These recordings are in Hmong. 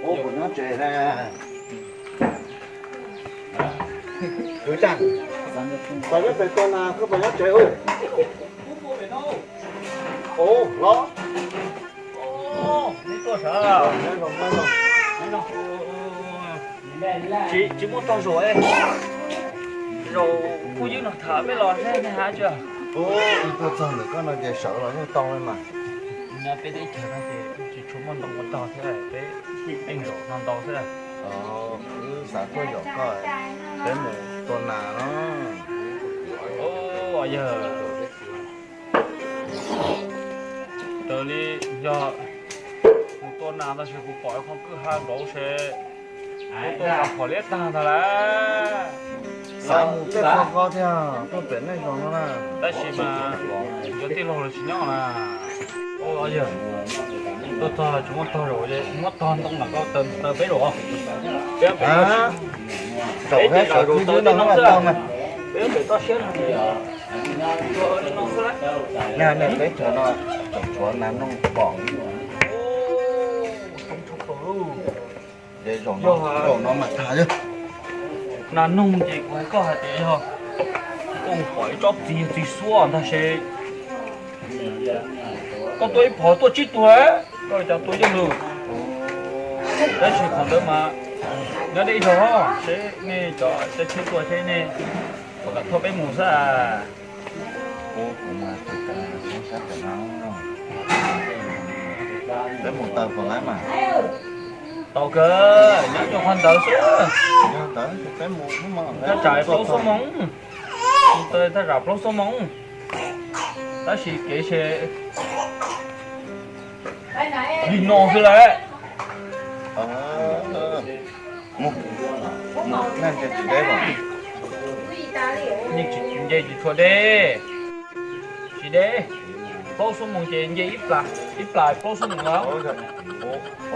Ua puas nyob tsev na? Kwv Tsav, koj nyob pem tua nas, koj puas nyob tsev? Ua los, tsis muaj tog zaum, zaum kuj ywb no tham peb los seb nej hab tsi. Tuaj txog ntawm koj no ces sawv los yeej tau li mas. Peb teb chaws no ces tsis tshua muaj ntoo ua tog thiab, peb pheej zaum no ntau xwb. Wb xav tuaj zaum koj, peb mus tua nas no. Yog raws li yog mus tua nas tab sis kuv pom qhov kwj ha nkaus ces kuv tua nas phom liab tag ntag lawm. Xav mus tej qhov ko thiab, tuaj pem nej zos no na. Tab sis mas yuav tij laug los tsis nyob na. Yog tuaj txog tsis muaj tog zaum, muab tog ntoo no koj taw peb zaum. Peb pem toj siab no, peb pem toj siab no. Nej peb chaw no tseem tshuav nas noog pom. Ces zaum no mas tag. Nas noog ces kuv hais koj hais tias yog koj mus pom ib tsob txiv, txiv xuab ntag seb koj tua ib phom tuaj tsib tug, koj cov tua yeej lwm. Tab sis qhov ntawd mas nyob deb zog seb nej cov caij tsheb tuaj seb nej puas kam thauj peb mus xwb. Peb mus taw puas laib mas? Tau kawg, nyob rau qhov ntawd xwb. Koj tsam plaub xuab moos, taw thaj tsam plaub xuab moos, tab sis kev se li no xwb lawm. Nce tsis tshua deb, tsis deb, plaub xuab moos ces nce ib plas, ib plas plaub xuab moos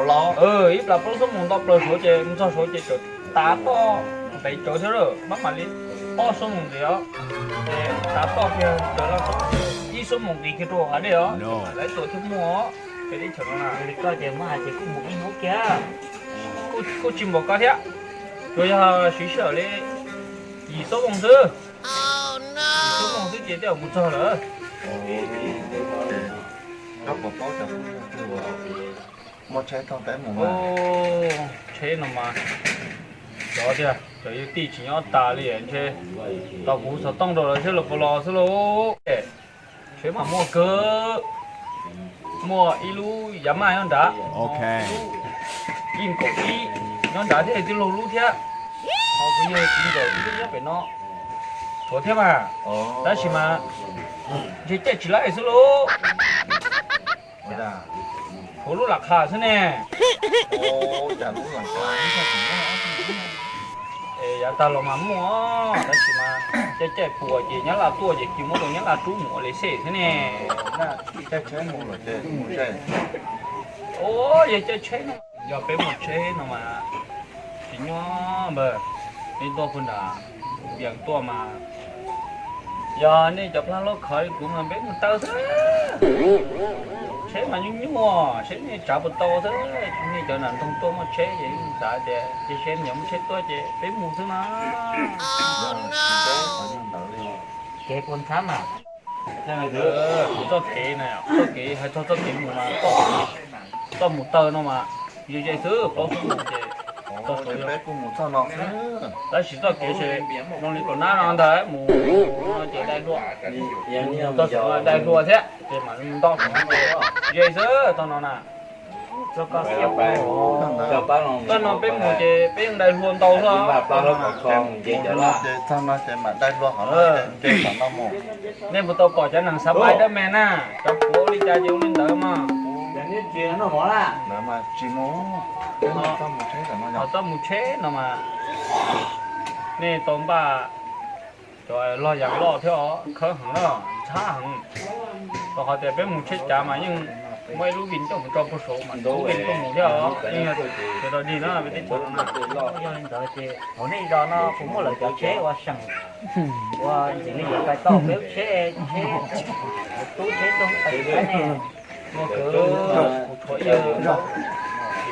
lawm. Ib plas plaub xuab moos nto plaws saud ces mus txog saud ces tseem tav toj ntev tsawv thiab lawm, maj mam li ob xuab moos ntxiv os, ces tav toj kiag tsawv lawm, ib xuab moos nqis kiag rau hauv hav dej os, lawv tua thiaj muaj os. Peb teb chaws no na, li koj ces muab hais ces kuj mus ib hnub kiag, kuj tsis npaum koj thiab, tsuas yog siv sij hawm li yim xuab moos xwb, yim xuab moos xwb ces tej zaum mus txog lawm. Koj puas paub cov phooj ywg twg muaj tsheb thauj peb mus? Tsheb no mas cov tiag, cov yus tij tsis nyob tas li ntshe tau kuv xov tooj rau lawv seb lawv puas los xwb lauj. Tsheb mas muaj kawg, muaj ib lub Yamaha nyob nrad, yeej kaum ib nyob nrad thiab, tij laug lub thiab, ho kuv yawg txiv nkawd ib lub nyob pem no, tshuav thiab mas, tab sis mas ntshe caij tsis laib xwb lauj. Tshuav lub lam qha xwb ne. Yav tag los mas muaj, tab sis mas caij caij puas ces Nyab Laj tuaj ces cia muab rau Nyab Laj rub mus ua li xej xwb ne. Yog caij tsheb no, yog peb muaj tsheb no mas tsis nyob npawg, nej tuaj puag nram Vias tuaj mas, yog nej cov plag loj khov li kuv mas peb mus taw xwb. Tsheb mas nyuaj nyuaj, seb nej tsav puas tau xwb. Nej cov nram nroog tuaj muaj tsheb ces yeej xav tias cia seb nyias muaj tsheb tuaj ces peb mus xwb mas. Kev puas ntxhab mas, txoj kev na, txoj kev hais txog txoj kev mus mas, txoj mus taw no mas ze ze xwb, plaub xuab moos ces txog saud. Tab sis txoj kev ces zoo li tus nab no ntag, mus no ces dai hlua, mus txog saud dai hlua thiab ces mam nto saud ces ze xwb txog no na. Txoj no peb mus ces peb yeej dai hlua ntau xwb. Nej puas tau pom cov neeg xav pais dawb me na, cov puav ua li cas ces ua li ntawd mas. Ho txoj mus tsheb no mas, nej tau npaj cov log yas loj thiab os, khawb heev na, ntxhab heev. Rau qhov tias peb mus tsheb cav mas yeej muaj ib lub vij coj mus tso puag saud mas lub vij tuaj mus thiab os, yeej yog sawv daws dig na peb teb chaws no na. Yog li ntawd ces hauv nej zos no puas muaj lawv cov tsheb ua seem, ua ntxim li yuav pais tau peb lub tsheb, tsheb tub tsheb toog pais teb ne? Muaj kawg, kuv tshuav ib yawg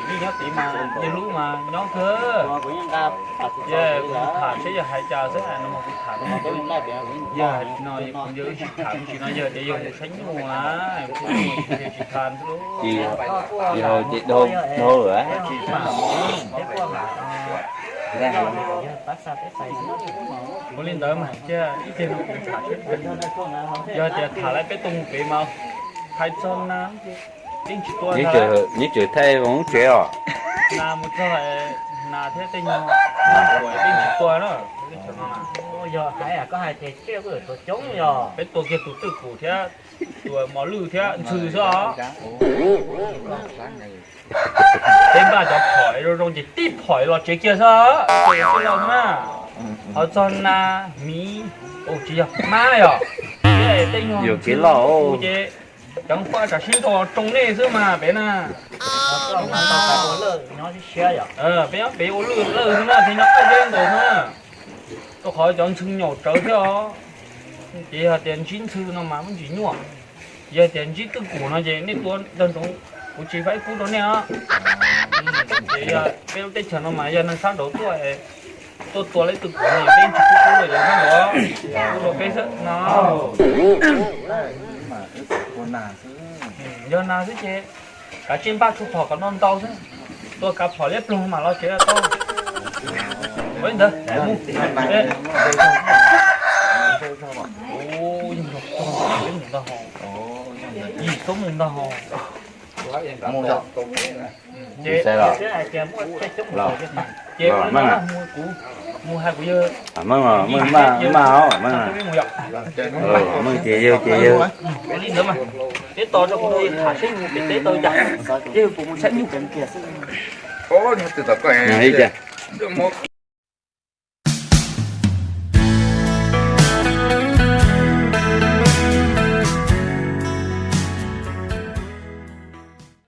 Nyob tid mas yawg hlub mas nyob kawg. Yog kuv tham seb yog hais cas xwb no mas kuv tham no, yog no kuv yawg tsis tham tsis no yog tias yog saib nyuj a, tsis tham xwb. Yog ces dhau dhau lawm. Ua li ntawd mas cia ib pliag no kuv tham seb, yog tias tham lawm peb tuaj mus pem mas hais txog na, yeej tsis tua, yeej tseem thaij lub tsev os. Nas mus txog nas thiab tej nyuag, yeej tsis tua na. Yog hais koj hais tias tsiaj kuj yuav tshuav coob yog peb tua kiag tus twj kum thiab tus mos lwj thiab ntxhw xwb os. Peb npaj cov phom zoo zoo ces tib phom los tsev kiag xwb, tsis los na. Ho txog nas miv, tsis yog mab yom, tej nyuag ntxhw ces cov npaj tsam sib nrog roos nej xwb mas pem na. Peb nyob pem ua lwj lawj xwb na, peb nyob qab zeb nkaus xwb na. Rau qhov cov ntxhw nyaum tsawv thiab os. Ces yog tias ntsib ntxhw no mas muaj ntsis nyuaj. Yog tias ntsib twj kum no ces nej tua nrog nroov, kuv tsis faib kub rau nej os. Ces yog peb lub teb chaws no mas yog neeg sab nraud tuaj, tuaj tua lawv twj kum no peb tsis pub kub rau cov sab nraud, kub rau peb xwb no. Yog nas xwb ces kav tsij npaj tshuaj phom kom ntau ntau xwb, tua kav phom liab ploog mam los tsev tau. Ua li ntawd, mus. Yeej tau tog peb mus ntag hos, yim txhob mus ntag hos. Ces mus hais kuv yawg, meej os, meej mas, meej os, meej. Meej ces yawg ces yawg. Ua li ntawd mas, peb tos rau kuv yawg tham seb mus pem teb tau cas, ces kuv mus saib nyuj. Ib cas.